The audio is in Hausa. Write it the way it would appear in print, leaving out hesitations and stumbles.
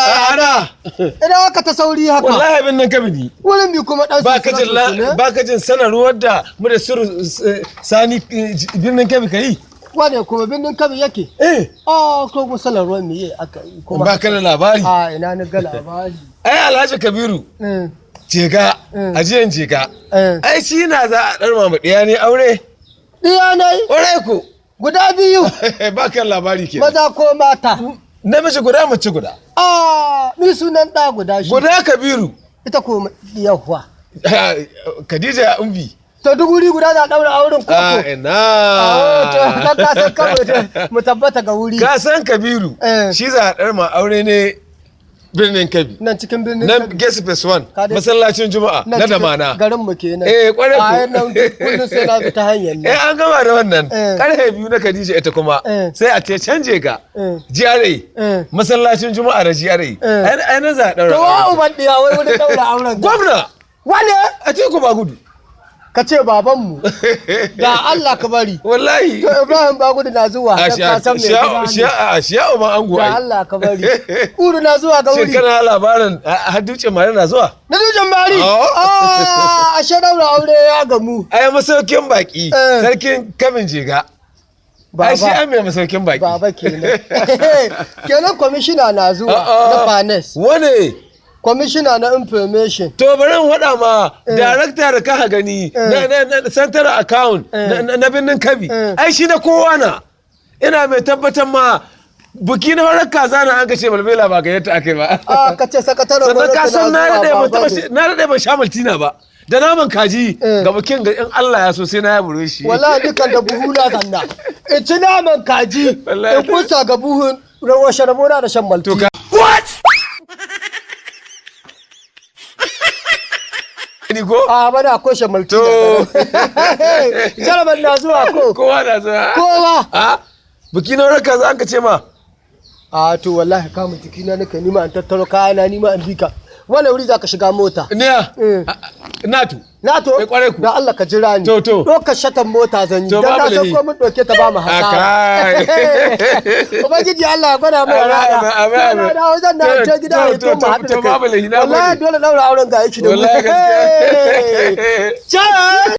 Aka ina aka ta sauri haka? Wallahi abin nan kabini. Wurin bi kuma dan Ba ka jin ba ka jin sanarwar da mu da suru sani birnin Kebbi kai? Wane kuma birnin Kebbi yake? Eh. Ah, ko kuma sanarwar me aka yi kuma? Ba ka da labari. A ina ni ga labari. Ai Alhaji Kabiru. Jega, ajiyan jega. Ai shi na za a dar mamu diya ne aure. Diya ne? Ƙwarai ko. Guda biyu. Ba ka labari ke. Maza ko mata? Namiji guda, mace guda. Ah, ni sunan ɗa guda shi. Guda Kabiru. Ita ko yawwa. Khadija Umbi. To duk wuri guda za a ɗaura auren koko. Ah, ina. To dan ka san kawai mu tabbata ga wuri. Ka san Kabiru. Shi za a ɗar ma aure ne birnin Kebbi. Nan cikin birnin Nan Gesi Phase 1, masallacin Juma'a na Damana. Garin mu kenan. Eh, kwarai ku. A nan kullum sai na bi ta hanyar nan. Eh, an gama da wannan. Karfe 2 na Khadija ita kuma sai a ce canje ga GRA. Masallacin Juma'a da GRA. Ai nan za a daura. To wa uban diya wai wani daura auren. Gwamna. Wane? A ce ku ba gudu. Ka ce babanmu da Allah ka bari. Wallahi. To Ibrahim Bagudu na zuwa. A shi ya uban ango ai. Da Allah ka bari. Kudu na zuwa ga wuri. Shin kana labarin har Dutsen Mari na zuwa? Na Dutsen Mari? Ah, ashe daura aure ya gamu. Ai masaukin baki. Sarkin Kabin Jega. Ai shi an mai masaukin baki. Baba kenan. Kenan kwamishina na zuwa na Fanes. Wane? Kwamishina na information. To bari in faɗa ma darakta da ka gani na central account na birnin Kebbi. Ai shi na kowa na. Ina mai tabbatar ma buki na farar kaza na an kashe balbela ba gayyata akai ba. A ka ce sakataren Sannan ka san na daɗe ban sha maltina ba. Da naman kaji ga bukin ga in Allah ya so sai na ya bure shi. Wallahi dukan da buhu na zanna. In ci naman kaji in kusa ga buhun rawar sharabona da shan maltina. What? Ni ko? A bana akwai shamalti. To. Jaraban na zuwa ko? Kowa na zuwa. Kowa. A buki na raka za an ka ce ma. A to wallahi kama jikina nake nima an tattaro kayana nima an bika. Wannan wuri za ka shiga mota. Niya. Nato. Nato? Eh kwarai ku. Da Allah ka jira ni. To to. Ɗaukar shatan mota zan yi. To Dan na babu san laifi. ko mun ɗauke ta ba mu hasara. Ubangiji Allah ya gwada mai rana. Amin, amin. Na dawo zan na je gida ya to mu haɗu da To babu kai. laifi na Wallahi gode. dole ɗaura auren ga aiki da mu. Wallahi gaskiya. Ciao.